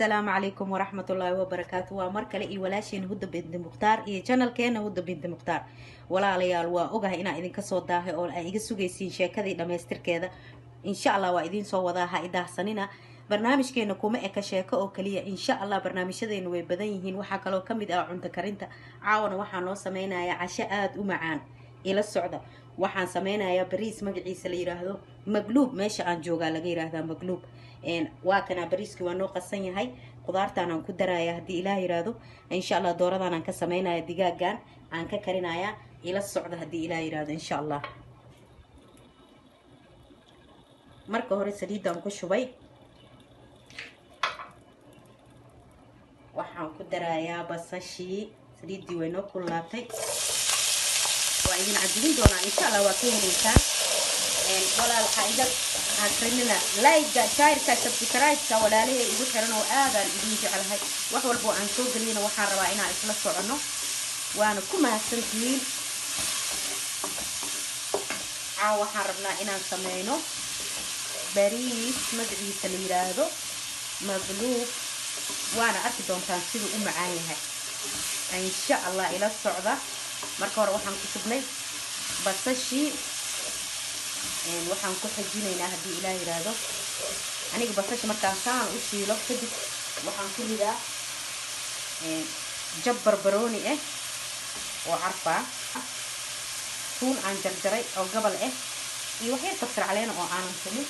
Assalaamu calaykum waraxmatullaahi wabarakaatu. Waa mar kale iyo walaasheen Huda Binti Mukhtaar iyo channelkeena Huda Binti Mukhtaar. Walaalayaal, waa ogahay inaan idinka soo daahay oo ay iga sugaysiin sheekadii dhammaystirkeeda. Insha Allah waa idiin soo wadaa, ha idaahsanina. Barnaamijkeena kuma eka sheeko oo kaliya. Insha Allah barnaamijyadeenu way badan yihiin. Waxaa kaloo kamid ah cunto karinta. Caawana waxaa noo sameynayaa casho aada u macaan, ila socda. Waxaan sameynayaa bariis magaciisa la yiraahdo magluub. Meesha aan joogaa laga yiraahdaa magluub. Waa kanaa bariiskii, waa noo qasan yahay. Qudaartaan aan ku daraya haddii Ilaah yiraahdo. Insha Allah dooradaan aan ka sameynaya, digaagan aan ka karinaya. Ila socda haddii Ilaah yiraahdo, insha Allah. Marka hore saliidaan ku shubay, waxaan ku darayaa basashii. Saliiddii way noo kululaatay. Waa idin cajibin doonaa, insha Allah, waa ka heleysaan. Walaal, ha iga akrinina like-ga, share-ka, subscribe-ka. Walaalahay igu xiran oo aadaan idin jeclahay, wax walbo aan soo geliyana waxaan rabaa inaan isla soconno, waana ku mahadsantihiin. Caawa waxaan rabnaa inaan sameyno bariis magaciisa la yiraahdo magluub, waana arki doontaan siduu u macaan yahay, insha Allah. Ila socda. Marka hore waxaan ku shubnay basashii. Waxaan ku xijinaynaa haddii Ilaah yiraahdo, aniga basasha markaan saan u shiilo kadib waxaan ku ridaa jab barbarooni ah oo carfaa, tuun aan jarjaray oo gabal ah, iyo waxyar kabsar caleena oo aanan tumin.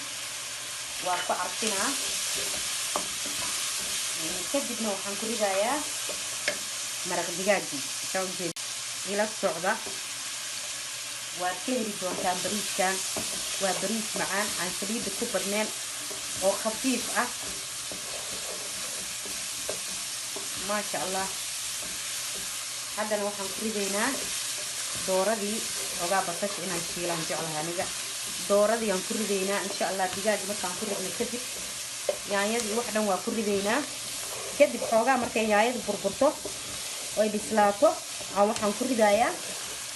Waa ku carfinaa. Kadibna waxaan ku ridayaa maraq digaagii. Saa ujeed, ila socda, waad ka heli doontaan. Bariiskan waa bariis macaan, aan saliidda ku badneen oo khafiif ah, maasha Allah. Haddana waxaan ku ridaynaa dooradii. Ogaa basasha inaan shiilaan jeclahay aniga. Dooradii aan ku ridaynaa, insha Allah. Digaagi markaan ku ridna kadib, yaanyadii wax dhan waa ku ridaynaa. Kadib xoogaa markay yaanyadu burburto oy bislaato, waxaan ku ridayaa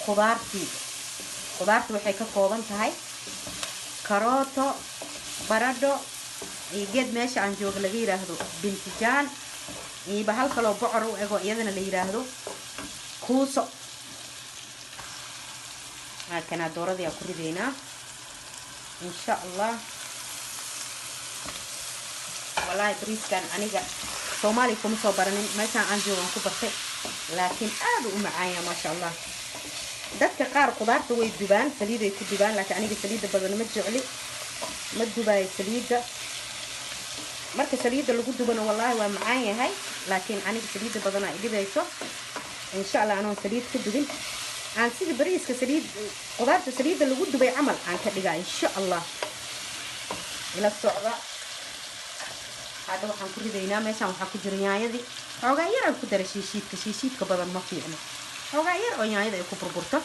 khudaartii. Khudaarta waxay ka kooban tahay karooto, baradho iyo geed meesha aan jooga laga yiraahdo bintijaan, iyo bahal kaloo bocor u ego, iyadana la yiraahdo kuuso. Halkanaa dooradii aan ku ridaynaa, insha Allah. Wallaahi bariiskan aniga Soomaaliya kuma soo baranin, meeshaan aan joogaan ku bartay, laakiin aada u macaanya, maasha Allah. Dadka qaar khudaarta way dubaan, saliiday ku dubaan, laakiin aniga saliidda badan ma jecli, ma dubaayo saliidda. Marka saliidda lagu dubana wallaahi waa macaan yahay, laakiin aniga saliidda badanaa idhibayso. Insha Allah anoon saliid ku dubin, aan sida bariiska saliid khudaarta saliidda lagu dubay camal aan ka dhigaa, insha Allah. Ila socda. Hadda waxaan ku ridaynaa, meeshaan waxaa ku jira yaanyadii. Xoogaa yar aan ku dara shiishiidka. Shiishiidka badan ma fiicno. Xoogaa yar oo yaanyada ay ku burburto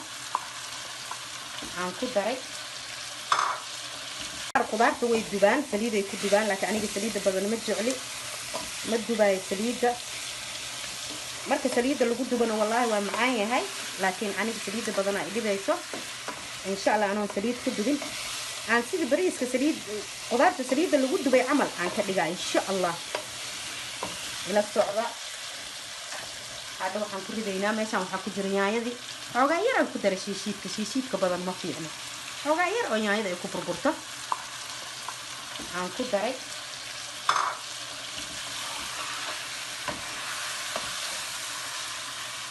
aan ku daray. Khudaarta way dubaan, saliiday ku dubaan, laakiin aniga saliidda badan ma jecli, ma dubaayo saliidda. Marka saliidda lagu dubana wallaahi waa macaan yahay, laakiin aniga saliidda badanaa idhibayso. Insha Allah anoon saliid ku dubin, aan sida bariiska saliid khudaarta saliidda lagu dubay camal aan ka dhigaa, insha Allah. Ila socda. Hadda waxaan ku ridaynaa, meeshaan waxaa ku jira yaanyadii. Xoogaa yar aan ku dara shiishiidka. Shiishiidka badan ma fiicno. Xoogaa yar oo yaanyada ay ku burburto aan ku daray.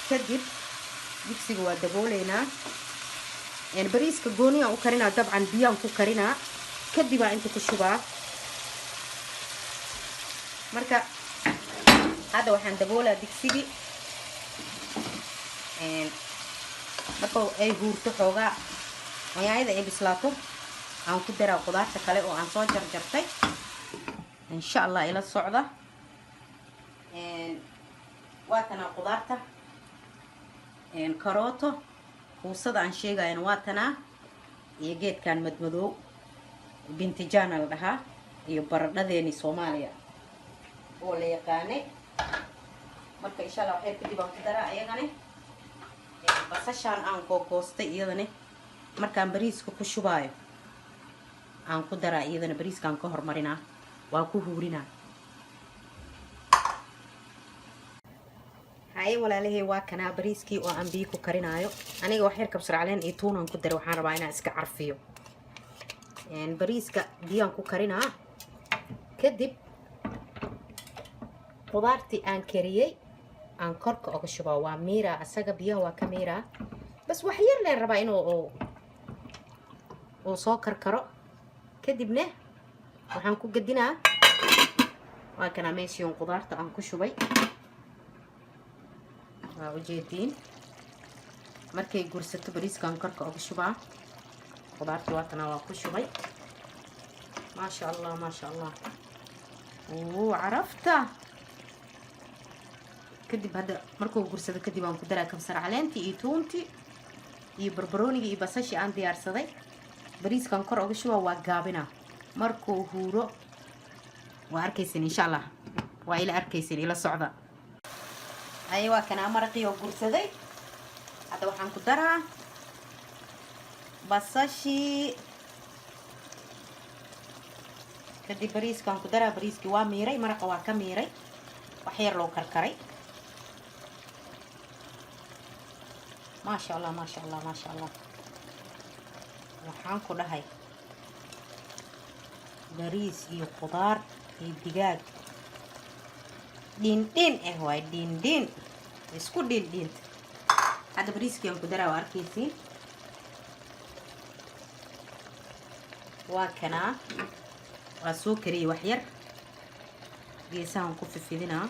Kadib digsiga waa dabooleynaa. Bariiska gooniyaan u karinaa, dabcan biyaan ku karinaa, kadibaa inta ku shubaa. Marka hadda waxaan daboolaa digsigii. Marka ay huurto xoogaa, yaanyada ay bislaato, aan ku daraa khudaarta kale oo aan soo jarjartay, insha Allah. Ila socda. Waa tanaa khudaarta: karooto, kuusada aan sheegayana waa tanaa, iyo geedkan madmadoow bintijaana la dhahaa, iyo baradhadeeni Soomaaliya oo la yaqaanay. Marka insha Allah waxyar kadib aan ku daraa iyagane. Basashaan aan googoostay iyadane markaan bariiska ku shubaayo aan ku daraa iyadana. Bariiskaan ka hormarinaa, waa ku huurinaa. Haye walaalahey, waa kanaa bariiskii oo aan biyo ku karinaayo. Aniga wax yar kabsar caleen iyo tuunaan ku daray. Waxaan rabaa inaan iska carfiyo. Bariiska biyaan ku karinaa, kadib qudaartii aan kariyey aan korka oga shubaa. Waa miiraa asaga, biyaha waa ka miiraa. Bas, wax yar leen rabaa inuu uu soo karkaro. Kadibna waxaan ku gedinaa, waa kanaa meeshiion qudaarta aan ku shubay, waa ujeediin. Markay gursato, bariiskaan korka oga shubaa. Qudaartii waatana, waa ku shubay. Maasha Allah, maasha Allah, uu carafta. Kadib hadda markuu gursado kadib, aan ku daraa kabsar caleentii iyo tuuntii iyo barbaroonigii iyo basashii aan diyaarsaday. Bariiskan kor oga shubaa, waa gaabinaa. Markuu huuro waa arkaysin, insha Allah. Waa ila arkaysin, ila socda. Haye, waa kanaa maraqii oo gursaday. Hadda waxaan ku daraa basashii, kadib bariiskaan ku daraa. Bariiskii waa miiray, maraqa waa ka miiray, wax yar loo karkaray. Maasha Allah, maasha Allah, maasha Allah. Waxaan ku dhahay bariis iyo qudaar iyo digaag dhiindhiin ah waay, dhiindhiin isku dhiindhiinta. Hadda bariiskii aan ku daraa, waa arkaysiin. Waa kanaa, waa soo kariyey wax yar, geesahan ku fifidinaa,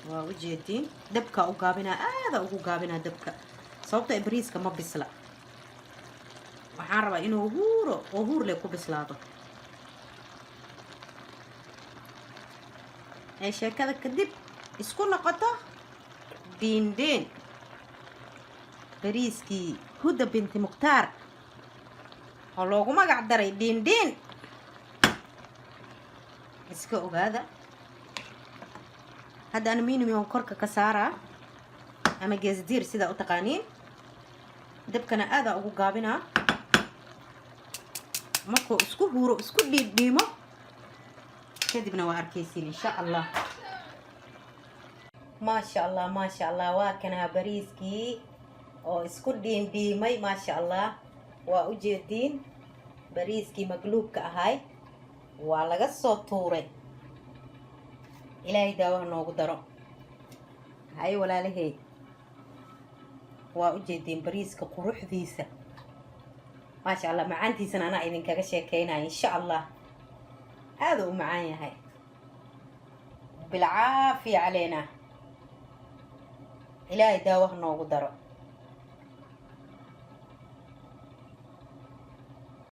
waa ujeediin. Dabkaa u gaabinaa, aada ugu gaabinaa dabka, sababto bariiska ma bisla. Waxaan rabaa inuu huuro oo huurle ku bislaado ee sheekada kadib isku noqoto dhiindhiin. Bariiskii Huda Binti Mukhtaar oo loogu magac daray dhiindhiin, iska ogaada. Hadda aluminium korka ka saaraa ama geesdiir, sidaa u taqaaniin. Dabkana aadaa ugu gaabinaa. Markuu isku huuro, isku dhiidhiimo kadibna, waa arkaysiin, insha Allah. Maasha Allah, maasha Allah. Waa kanaa bariiskii oo isku dhiindhiimay. Maasha Allah, waa ujeediin. Bariiskii magluubka ahay waa laga soo tuuray. Ilaahay daawaha noogu daro. Hay walaalahey, waa ujeediin bariiska quruxdiisa, maasha Allah. Macaantiisana anaa idinkaga sheekeynaya, insha Allah. Aada u macaan yahay. Bilcaafiya caleena, Ilaahay daawaha noogu daro.